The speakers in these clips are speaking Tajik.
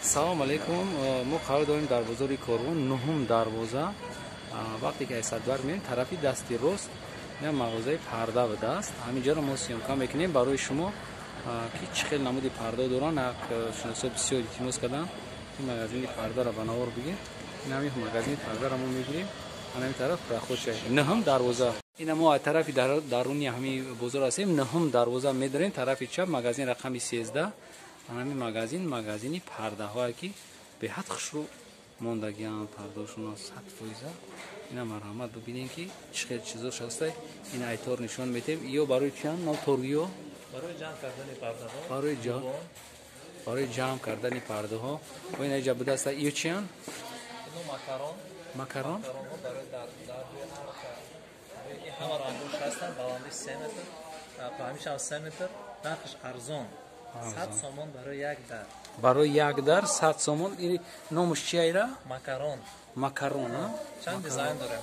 Салом алейкум. Мо қарор дорем дар бозори Корвон, нуҳум дарвоза. Вақте ки аз садбар меем, тарафи дасти рост ин мағозаи парда будааст. Ҳаминҷоро мо съёмка мекунем барои шумо, ки чӣ хел намуди парда доранд. Як шиносо бисёр илтимос карданд, ин магазини пардаро ба навор бигир. Ин ҳамин магазини пардаро мо мегирем. Ҳамин тараф проход шавед. Нуҳум дарвоза. Ина мо аз тарафи даруни ҳамин бозор ҳастем. Нуҳум дарвоза медорем, тарафи чап магазин рақами 13. Ҳамин магазин магазини пардаҳое ки беҳад хушрӯ мондагианд, пардошуно 100%. Ина марҳамат, бибинем, ки чӣ хел чизош ҳастай. Ин айтор нишон метем. Ё барои чиан торгиё? Барои ҷамъ кардани пардаҳо. Барои ҷамъ кардани пардаҳо. Ва ина иҷа будааста. Ё чиан? Ино макарон. Макарон. Макаронҳо барои дар ҳама рангош ҳастанд. Баландиш 3 метр, паҳнишам 3 метр, нархш арзон. 100 сомон барои як дар. Барои як дар 100 сомон. Ин номаш чи айра? Макарон. Макарон. Чанд дизайн дорем.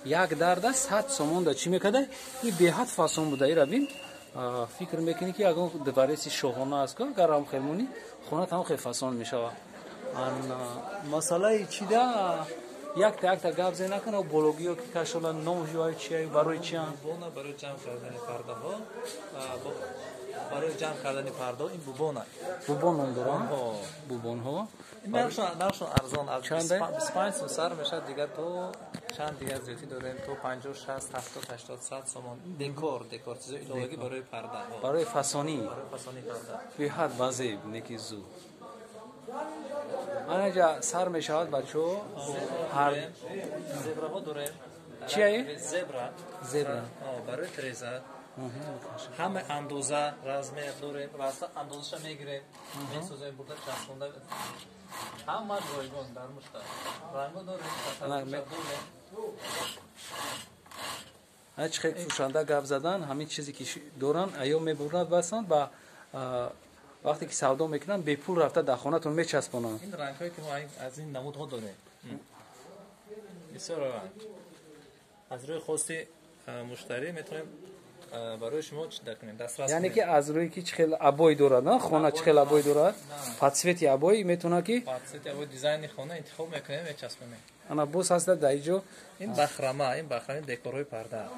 Як дарда 100 сомон да чӣ мекарда? Ин беҳад фасон буда. Ира бин, фикр мекунӣ, ки ягон дворец и шоҳона аст. Агар ҳам хелмонӣ, хона там хел фасон мешавад. Масъалаи чида якта якта гап зе накана, бологиё ки кашола номаш чи, барои чиан? Бубона барои ҷамъ кардани пардаҳо, барои ҷамъ кардани пардаҳо ин бубона. Бубон ном доранд бубонҳо. Нархшон арзон, аз 25 сом сар мешавад, дигар то чанд дигар зиёдӣ дорем, то 50, 60, 70, 80, 100 сомон. Декор, чизои иловагӣ барои парда. Барои фасонӣ. Барои фасонӣ парда. Беҳад вазеб неки зу. Анаҷа сар мешавад, бачаҳо. Зебраҳо дорем. Чия? Зебра. Зебра. Барои треза ҳама андоза, размер дорем. Раста андозаша мегирем, месозем, бурда часпонда, ҳамаш ройгон дар мушта. Ранго дорем, дорем. Чӣ хел фурӯшанда гап задан, ҳамин чизе ки доранд, аё мебурад басанд ба вақте ки савдо мекунанд, бепул рафта дар хонатон мечаспонанд. Ин рангҳое ки мо аз ин намудҳо дорем, бисёр ранг. Аз рӯи хости муштарӣ метавонем барои шумо чида кунем, дастрас. Яъне ки аз рӯи ки чӣ хел обои дорад, на хона чӣ хел обои дорад, по цвети обои метавонад ки по цвети обои дизайни хона интихоб мекунем, мечаспонем. Ана боз ҳаста дар иҷо. Ин бахрама, ин бахрама декорҳои парда.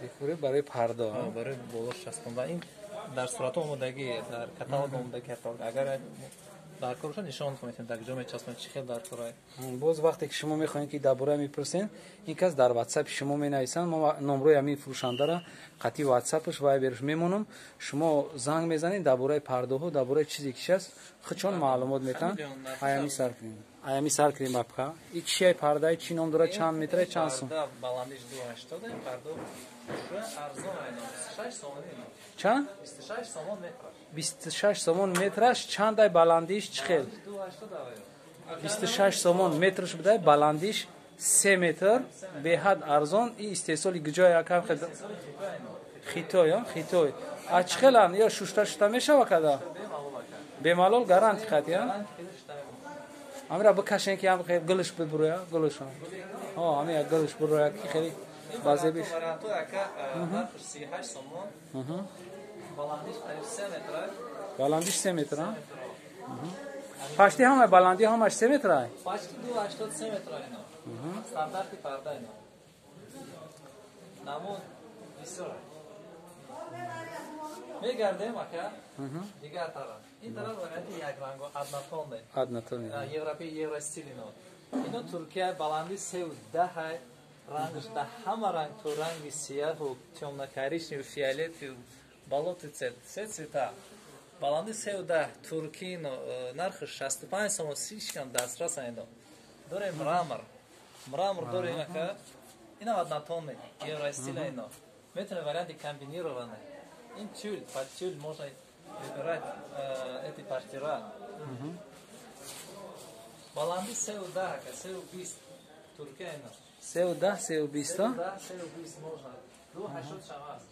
Декори барои парда. Барои болош часпонда. Ин дар суратҳо омодагӣ, дар каталог омодагӣ. Агар дар кор бошад, нишон метавонем, дар куҷо мечаспонем, чӣ хел дар кор. Боз вақте ки шумо мехоҳед, ки дар бораи мепурсен, ин кас дар ватсапи шумо менависанд. Мо номрои ҳамин фурӯшандара қатъи ватсапаш, вайберш мемонам. Шумо занг мезанед, дар бораи пардаҳо, дар бораи чизе ки аст, худшон маълумот метаҳанд. Аями сар кунем, аями сар кунем, бабка. И чияй пардаи, чӣ ном дорад, чанд метра, чанд сум? Баландиш 2,80, парда арзон, 26 сомон. Чанд? 26 сомон метраш. 26 сомон метраш. Чандай баландиш, чӣ хел? 26 сомон метраш будай, баландиш 3 метр, беҳад арзон. И истеҳсоли куҷоя, якам хел? Хитой, хитой. А чӣ хеланд, ё шушта шута мешава када бемалол, гарантия қати? Ҳамира бикашен, ки ҳам хел гулш бибуроя, гулш, ҳамин як гулш буроя, ки хеле базебиш. 38 сомон, баландиш 3 метр. Баландиш 3 метр. Пашти ҳама баландӣ ҳамаш 3 метр. Пашти 2,83 метр ино. Стандарти парда ино. Намуд бисёр. Мегардем, ака. Дигар тараф. Ин тараф варианти якранго, однотонный. Однотонный. Европей, евростиль ино. Ино Туркия, баланди 3,10, рангш да ҳама ранг, то ранги сияҳу тёмно-коричневый, фиолетовый, болотный цвет, все цвета. Баланди 3,10, турки, нархи 65 сомон, слишком дастрас ино. Дорем мрамор. Мрамор дорем, ака. Инам однотонный, евростиля ино. Метавонем варианти комбинированный. Ин тюль, под тюль можно выбирать эти портера. Баланди 3,10, ака, 3,20. Туркия ино. 3,10, 3,20. 3,10, 3,20 можно. 2,80 шам аст.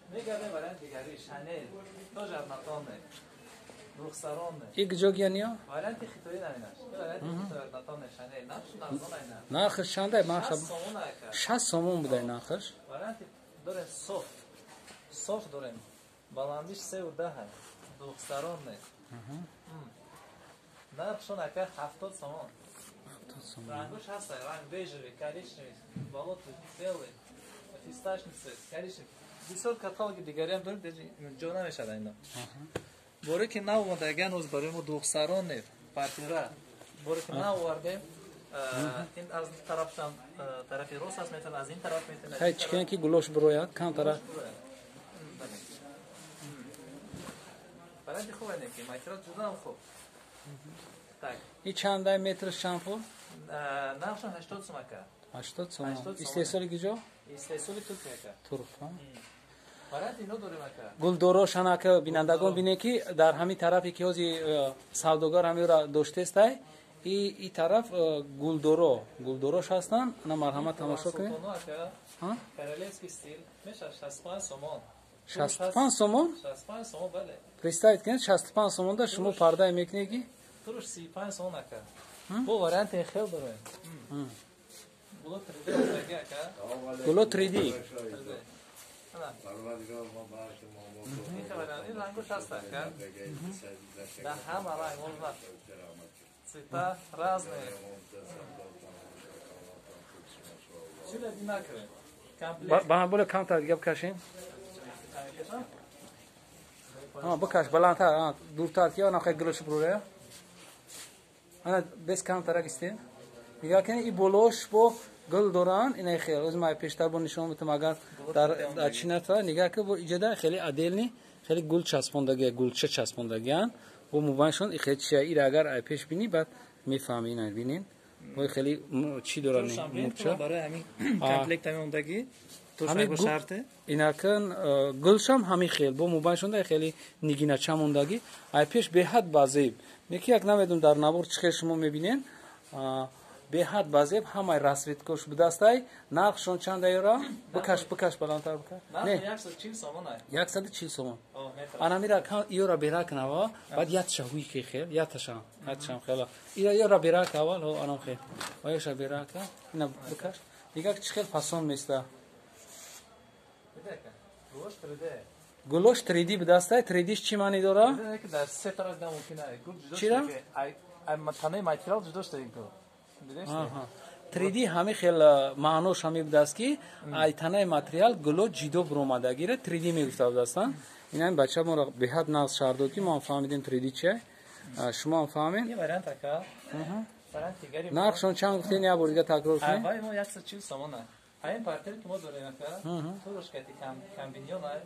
Мегардем вариант дигари, Шанел, тоже однотонный. Двухсторонний. И куҷо гияниё? Варианти хитоӣ наминаш. Варианти хитоӣ, однотонный Шанел. Нархш арзон айна. Нархш чандай? Нархш 60 сомон, ака. 60 сомон будай нархш. Варианти дорем софт. Софт дорем. Баландиш 3,10. Двухсторонний. Нархшон ака 70 сомон. 70 сомон. Рангош ҳаст, ранг бежевый, коричневый, болотный, белый, фисташный цвет, коричневый. Бисёр каталоги дигариам дорем, ҷо намешавад ино. Боре ки нав омадаган оз барои мо духсарони партира. Боре ки нав овардем, ин аз тарафшам тарафи рост аст, метавон аз ин тараф метавон. Хай чӣ ки гулош бирояд, камтара. Баранди хуб ане ки материал ҷудам хуб. Так. И чандай метрш чанд пул? Нархшон 80 сом ака. 80 сом. Истеҳсоли куҷо? Истеҳсоли Туркия ака. Турк, ҳа? Вариант ино дорем ака. Гулдорошан ака бинандагон бинед ки дар ҳамин тарафе ки ҳози савдогар ҳаминро доштестай, и тараф гулдоро, гулдорош ҳастанд. Ана марҳамат тамошо кунед. Ҳа? Королевский стиль мешавад 65 сомон. 65 сомон? 65 сомон, бале. Представить кунед 65 сомонда шумо пардае мекунед ки туруш 35 сомон ака. Бо варианти хел дорем. Гуло 3D ака. Гуло 3D. Ин рангош ҳаст ака. Да ҳама ранг можно. Цвета разные. Чиро одинаковые. Комплект. Ба боле камтар дига бикашем. Бикаш баландтар, дуртар ки ана хай гулош бурая. Ана бес камтарак истем. Нигоҳ кунед и болош бо гул доранд, ина хел. Оз ма пештар бо нишон метам агар дар чината нигоҳ ки бо иҷода хеле отдельный, хеле гул часпондагӣ, гулча часпондагиан. Бо мубайншон и хеле чия ира агар ай пеш бинӣ баъд мефаҳмӣ ина бинин. Бо хеле чӣ доранд мурча. Барои ҳамин комплект ҳамин ондагӣ туш бо шарте. Инакан гулшам ҳамин хел бо мубайншонда хеле нигинача мондагӣ. Ай пеш беҳад базеб. Неки як намедонам дар навор чӣ хел шумо мебинен. Беҳад базеб ҳамаи расцветкош будастай. Нархшон чанд аёра? Бикаш, бикаш баландтар бикаш. Не. 140 сомон ай. 140 сомон. Ана мира иёра бера кунава, баъд ятша ҳуй ки хел, яташам, ятшам хела. Ира иёра бера ка аввал, ҳо анам хел. Оёша бера ка, ина бикаш. Дигар чӣ хел фасон места. Гулош 3D. Гулош 3D будастай. 3D-ш чӣ маъни дора? Дар се тараф да мумкин ай. Гул ҷудо шуда ки ай танаи материал ҷудо шуда гул. 3D ҳамин хел маънош ҳамин будааст ки ай танаи материал гуло ҷидо буромадагиро 3D мегуфта будастанд. Ин ҳамин бача моро беҳад нағз шарҳ дод ки мо ҳам фаҳмидем 3D чия. Шумо ҳам фаҳмед. Ин вариант ака. Вариант дигари. Нархшон чанд гуфтед, як бор дига такрор кунед. Аввали мо 140 сомон ай. Ҳамин партери ки мо дорем ака, туруш кати комбинён ай.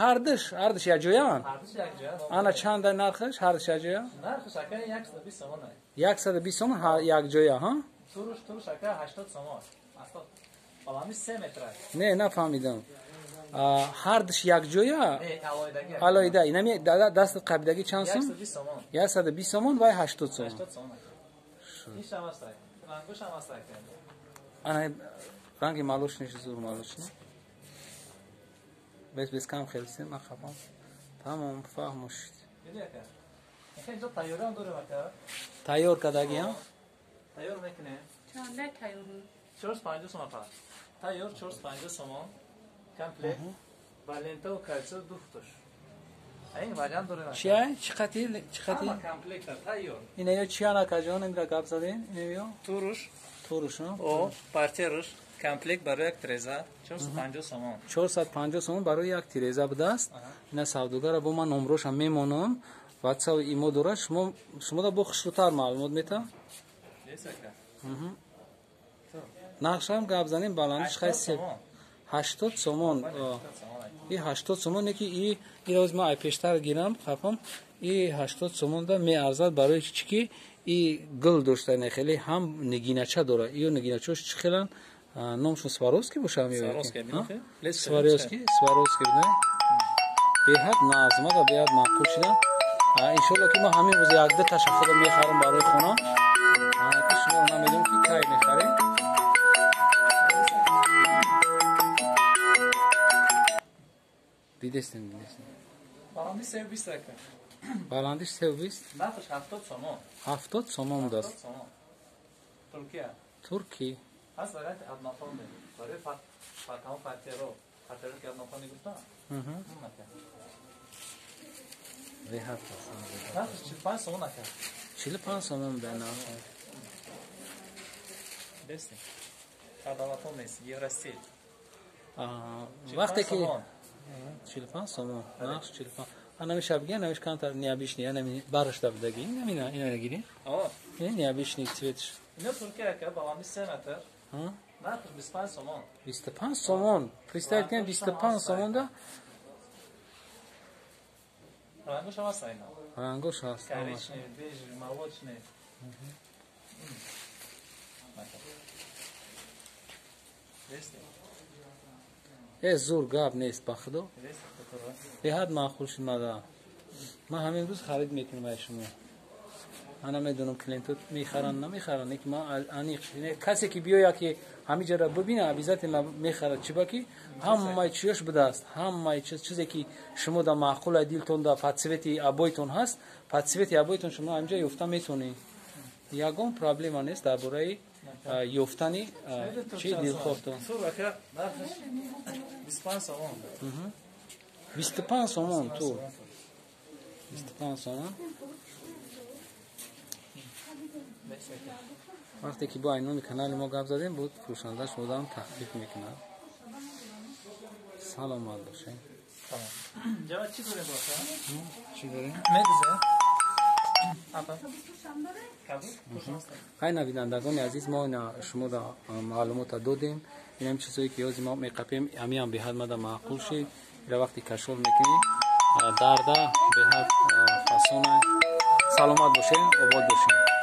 Ҳардуш, ҳардуш якҷояанд? Ҳардуш якҷоянд. Ана чанд ай нархаш? Ҳардуш якҷоя? Нархаш ака 120 сомон ай. 120 сомон якҷоя, ҳа? Туруш, туруш ака 80 сомон. 80. Баландиш 3 метр ай. Не, нафаҳмидам. Ҳардуш якҷоя? Не, алоҳидагӣ. Алоҳида. Инами дасти қабидагӣ чанд сом? 120 сомон. 120 сомон ва 80 сомон. 80 сомон. Иш ҳам аст ай. Рангош ҳам аст ака. Ана ранги молочный зур молочный. Бес бес кам хелсем, ман хафам. Тамом, фаҳмо шуд. Инҷо тайёрам дорем ака. Тайёр кардагиам? Тайёр мекунем. Чанда тайёр? 450 сом апа. Тайёр 450 сомон. Комплект. Ба лента ва кальцо ду футош. Ин вариант дорем ака. Чия? Чӣ қати? Чӣ қати? Ҳама комплект тайёр. Ина ё чия ака ҷон, инра гап задем? Ина ё? Туруш. Туруш, о, партеруш. Комплект барои як тиреза 450 сомон. 450 сомон барои як тиреза будааст. Ина савдогара бо ман номрошам мемонам. WhatsApp имо дора. Шумо шумода бо хушрӯтар маълумот метам. Нархшам гап занем баландиш хай 80 сомон. И 80 сомон ки и ироз ма ай пештар гирам хафам. И 80 сомон да меарзад барои чӣ ки и гул дошта не хеле ҳам нигинача дора. Ё нигиначош чӣ хелан? Номшон Сваровский бошам ё? Сваровский, Сваровский, Сваровский, не? Беҳад назма ва беҳад маъқул шуда. Иншоалло ки мо ҳамин рӯз як ду таша худо мехарам барои хона. Ки шумо намедонам ки кай мехарем. Дидестем, дидестем. Баланди 320 ака. Баландиш 320? Нархаш 70 сомон. 70 сомон будааст. 70 сомон. Туркия. Турки. Ҳаст варианти однофонный. Барои тамом партеро. Партеро ки однофонный гуфтам. Беҳад фасон. Нархш 45 сомон ака. 45 сомон бе нарх. Бестем. Кардалатон нест, Евростиль. Вақте ки 45 сомон, нархш 45. Анами шабги, анамиш камтар необычный, анами барышта будаги, инамина, ина гири. О, ин необычный цветш. Ино Туркия ака, баланди 3 метр. Нархш 25 сомон. 25 сомон. Представь кунед 25 сомон да. Рангош ҳам ҳаст айна. Рангош ҳаст. Коричневый, бежевый, молочный. Зур гап нест ба худо. Беҳад маъқул шуд мада. Ман ҳамин рӯз харид мекунам ай шумо. Ман намедонам клиентот мехаранд намехаранд, лекин ман аниқ касе ки биёяд ки ҳамиҷаро бибина, обязательно мехарад. Чиба ки ҳамаи чиёш будааст, ҳамаи чизе ки шумо да маъқул дилтон да по цвети обойтон ҳаст, по цвети обойтон шумо ҳамиҷа ёфта метавонед. Ягон проблема нест дар бораи ёфтани чи дилхоҳтон. 25 сомон. 25 сомон тур. 25 сомон. Вақте ки бо айноми канали мо гап задем, буд фурӯшанда шумодан тахфиф мекунад. Саломат бошед. Ҷавад чӣ дорем боша? Чӣ дорем? Медузе. Хай бинандагони азиз, мо ина шуморо маълумота додем. Инам чизое ки ҳозир мо меқапем, ҳамиам беҳад мада маъқул шид. Ира вақти кашол мекунӣ, дарда беҳад фасона. Саломат бошед, обод бошед.